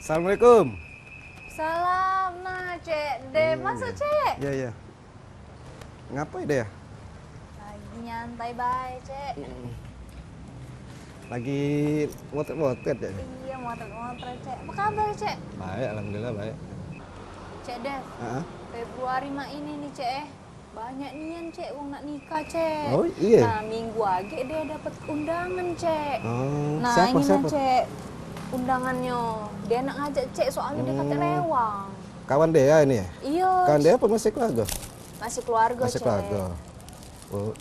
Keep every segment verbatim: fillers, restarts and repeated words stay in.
Assalamualaikum. Salam, nah, Cek. Deh, hmm, masuk, Cek. Iya, iya. Ngapai deh? Lagi nyantai bae, Cek. Mm-mm. Lagi motret-motret ya? Iya, motret-motret, Cek. Apa kabar, Cek? Baik, alhamdulillah baik. Cek Dev, heeh, Februari mak ini nih, Cek, eh. Banyak nian, Cek, wong nak nikah, Cek. Oh, iya? Nah, minggu agi dia dapat undangan, Cek. Oh, nah, siapa, ini nah, siapa? Cek, undangannya. Dia nak ngajak, Cek, soalnya dia kata hmm, rewang. Kawan dia ini ya? Iya. Kawan dia apa masih keluarga? Masih keluarga, masih Cek. Keluarga. Oh.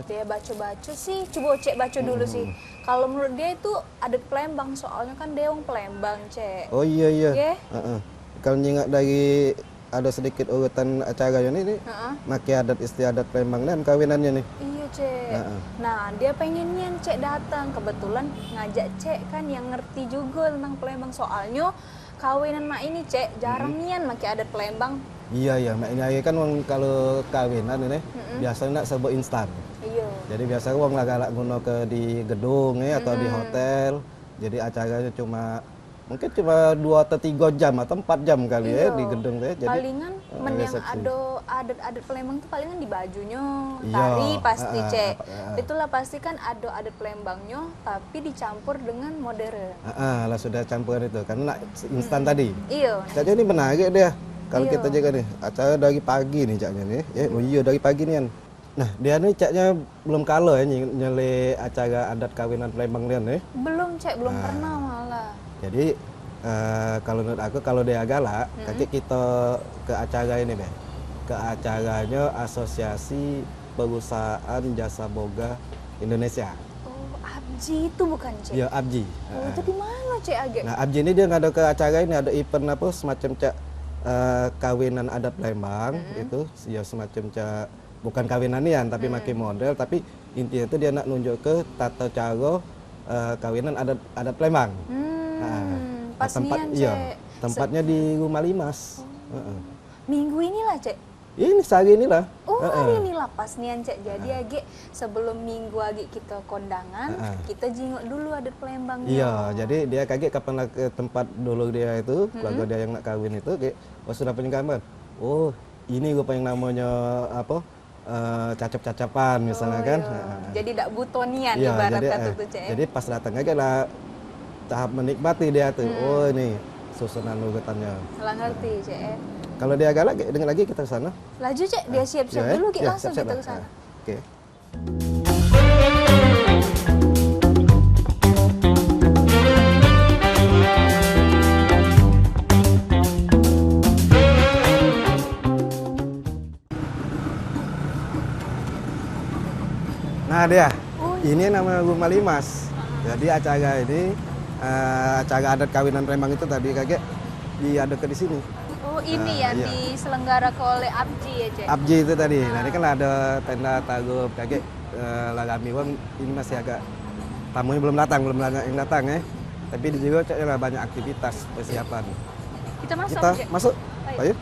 Dia baco-baco sih, coba Cek baco dulu sih. Hmm. Kalau menurut dia itu adat Palembang, soalnya kan dia wong Palembang, Cek. Oh iya, iya. Ye? Heeh. Kalau nyingak dari ada sedikit urutan acara ini nih, heeh, make adat istiadat Palembang dan kawinannya nih. Iya, Cek. Heeh. Nah, dia pengen nian, Cek, datang. Kebetulan ngajak Cek kan yang ngerti juga tentang Palembang. Soalnya kawinan mak ini, Cek, jarang nian make adat Palembang. Iya, iya, mak ini hari kan wong kalau kawinan ini biasanya nak serba instan. Iya. Jadi biasanya wong lah galak guno ke di gedung ya, atau di hotel. Jadi acaranya cuma, mungkin cuma dua atau tiga jam atau empat jam kali ya di gedung tuh ya. Jadi palingan eh, men yang resepsi. Ada adat-adat Palembang tuh palingan di bajunyo, iya, tari pasti, heeh, Cek. Heeh. Itulah pasti kan ada adat Palembangnyo, tapi dicampur dengan modern. Heeh, lah sudah campuran itu, karena nak instan tadi. Iyo. Caknya ini menarik dia. Kalau kita jaga nih, acara dari pagi nih caknya nih. Ya, oh iya, dari pagi nian. Nah, dia nih caknya belum kalo ya nye- nyele acara adat kawinan Palembang dia nih. Belum, Cek, belum pernah malah. Jadi eh, kalau menurut aku, kalau dia galak, kagek kita ke acara ini deh. Ke acaranya Asosiasi Perusahaan Jasa Boga Indonesia. Oh, APJI itu bukan, Cek? Iya, APJI. Oh, itu di mana, Cek, agek? Nah, APJI ini dia ngado ke acara ini, ada event apa semacam cak eh, kawinan adat Palembang itu, ya semacam cak bukan kawinan nian, tapi make model, tapi intinya itu dia nak nunjuk ke tata cara eh, kawinan adat adat Palembang. Hmm, nah, pas tempat nian, iya, Cek. Tempatnya di Rumah Limas. Oh. Heeh. Minggu inilah, Cek? Ini sehari inilah. Oh, hari inilah pas nian, Cek. Jadi agek sebelum minggu agek kita kondangan, kita jingok dulu adat Palembang. Iya, jadi dia kagek kapan lah ke tempat dulu dia itu, keluarga dia yang nak kawin itu, kayak, oh, sudah penyekapan. Oh, ini rupanya namanya apa? Eh, cacap-cacapan misalnya kan. Oh, iya. Heeh. Jadi dak buto nian ibarat jadi, kata eh, tu, Cek, eh. Jadi pas datang aja lah tahap menikmati dia tu. Oh, ini susunan urutannya. Lah ngerti, Cek, eh. Kalau dia galak, dengar lagi kita ke sana. Laju, Cek, dia siap-siap dulu, kita langsung kita ke sana. Oke. Nah, dia. Oh, iya. Ini namanya Rumah Limas. Jadi acara ini eh, acara adat kawinan Rembang itu tadi kagek diadakan di sini. Oh, ini ya, diselenggarakan oleh APJI ya, Cek? APJI itu tadi. Nah, ini kan ada tenda taruh kagek eh, lah rame wong, ini masih agak tamunya belum datang, belum banyak yang datang ya. Tapi di juga caknya lah banyak aktivitas persiapan. Kita masuk, Cek? Kita masuk. Ayo. Ayo.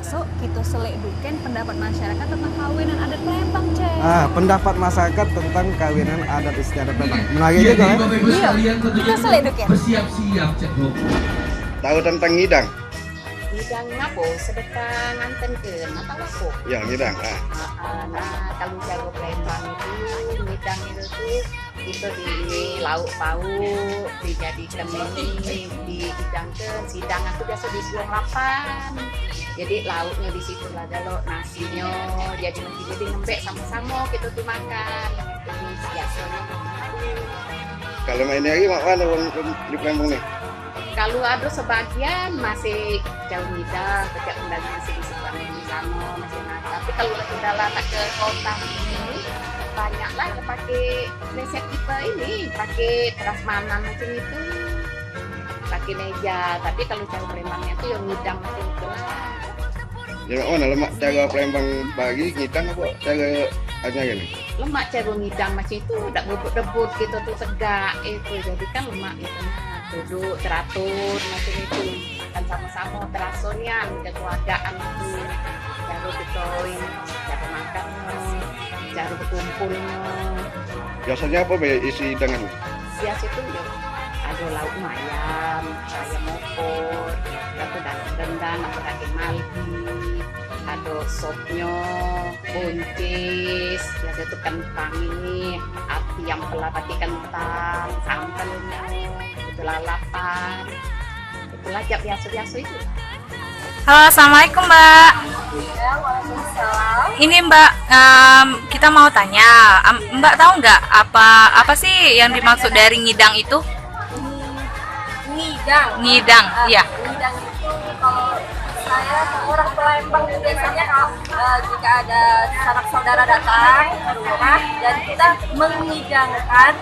So, kita selek duken pendapat masyarakat tentang kawinan adat Palembang, Cek. Ah, pendapat masyarakat tentang kawinan adat istiadat Palembang. Menarik juga, eh? Iya, kita selek duken. Bersiap-siap, Cek Bu. Tahu tentang ngidang? Ngidang ngapo? Sedekah nganten ke? Atau apa? Ya, ngidang, ah. Ah, ah, nah, kalau cara Palembang itu, ngidang itu tuh Kito di ini lauk pauk, dijadikan ini, dihidangkan. Hidangan tu biaso di suang lapan. Jadi lauknyo di situ lah, galo nasinyo. Jadi nanti jadi ngembek samo-samo kito tu makan. Jadi biasonyo begitu. Kalau main hari, mak mano wong di Palembang ni? Kalu ado sebagian masih jauh ngidang, pecak undangan masih di seberang di sano, masih makan. Tapi kalu udah lah tak ke kota sini, banyak lah yang pakai resep kita ini, pakai prasmanan macam itu, pakai meja. Tapi kalu cara Palembangnya tu yang ngidang macam itu lah. Jadi, mak mano lemak cara Palembang bagi ngidang apa cara anu ni? Lemak cara ngidang macam itu, dak bebut-bebut gitu tu tegak itu. Jadi kan lemak gitu nah. Duduk teratur macam itu. Makan samo-samo, teraso nian kekeluargaan tu. Cara betul, cara makan, cara bekumpulnya. Biasanya apa be isi hidangan? Biasa tu ya, ada lauk mayam, ayam opor, apa daging rendang, apa daging malbi, ada sopnya, buncis, biasa tu kentang ini, ati yang pelah pakai kentang, sambelnya, itu lalapan, itu lajak biasa-biasa itu. Halo, assalamualaikum, Mbak. Ya, waalaikumsalam. Ini, Mbak, em, kita mau tanya, em, Mbak tahu nggak apa apa sih yang dimaksud dari ngidang itu? Ngidang. Ngidang, ah, iya. Ngidang itu kalau saya orang Palembang itu biasanya kalau, eh, jika ada sanak saudara datang ke rumah dan kita mengidangkan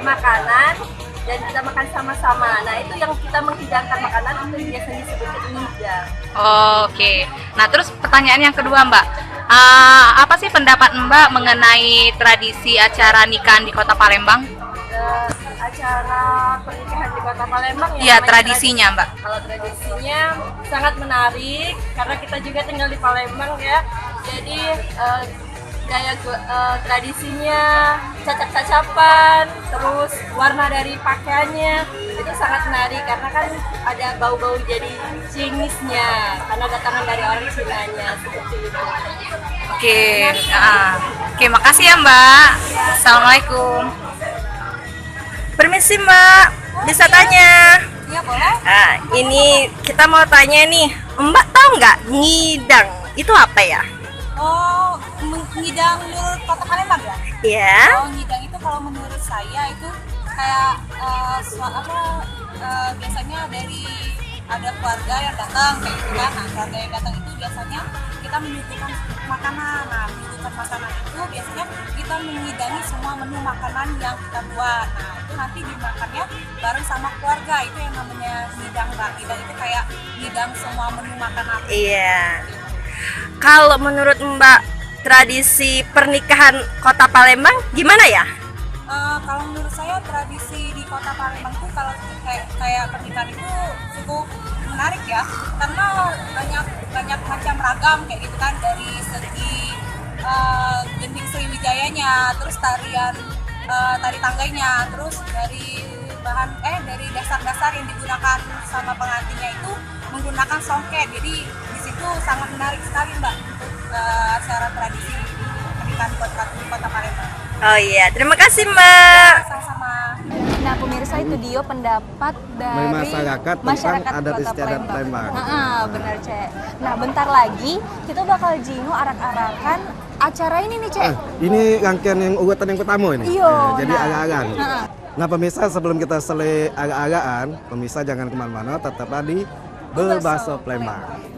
makanan dan kita makan sama-sama. Nah, itu yang kita menghidangkan makanan itu biasanya disebut ngidang. Oke. Nah, terus pertanyaan yang kedua, Mbak. Ah, apa sih pendapat Mbak mengenai tradisi acara nikahan di Kota Palembang? Eh, acara pernikahan di Kota Palembang ya, iya, tradisinya, Mbak. Kalau tradisinya sangat menarik karena kita juga tinggal di Palembang ya. Jadi, eh, gaya gu- eh, tradisinya, cacap-cacapan, terus warna dari pakaiannya itu sangat menarik karena kan ada bau-bau jadi Chinese-nya karena datangan dari orang Cinanya seperti itu. Oke, ah. Oke, makasih ya, Mbak. Assalamualaikum. Permisi, Mbak, bisa tanya? Iya, boleh. Ah, ini kita mau tanya nih, Mbak tahu nggak ngidang itu apa ya? Oh, meng- ngidang menurut Kota Palembang ya? Iya. Oh, ngidang itu kalau menurut saya itu kayak eh, sua- apa eh, biasanya dari ada keluarga yang datang kayak gitu kan. Nah, keluarga yang datang itu biasanya kita menyuguhkan makanan. Nah, menyuguhkan makanan itu biasanya kita mengidangi semua menu makanan yang kita buat. Nah, itu nanti dimakannya bareng sama keluarga. Itu yang namanya ngidang, Mbak. Ngidang itu kayak ngidang semua menu makanan. Iya. Kalau menurut Mbak, tradisi pernikahan Kota Palembang gimana ya? Eh, kalau menurut saya tradisi di Kota Palembang tuh kalau kayak, kayak pernikahan itu cukup menarik ya, karena banyak banyak macam ragam kayak gitu kan, dari segi eh, gending Sriwijayanya, terus tarian eh, tari tanggainya, terus dari bahan eh dari dasar-dasar yang digunakan sama pengantinnya itu menggunakan songket. Jadi di situ sangat menarik sekali, Mbak, untuk eh, acara tradisi pernikahan kota di Kota Palembang. Oh iya, terima kasih, Mbak. Sama-sama. Nah, pemirsa, itu dia pendapat dari masyarakat tentang adat istiadat Palembang. Heeh, benar, Cek. Nah, bentar lagi kita bakal jingok arak-arakan acara ini nih, Cek. Eh, ini rangkaian yang urutan yang pertama ini. Iya, eh, jadi nah. Arak-arakan. Heeh. Nah, pemirsa, sebelum kita selek arak-arakan, pemirsa jangan kemana-mana, tetaplah di Bebaso Palembang.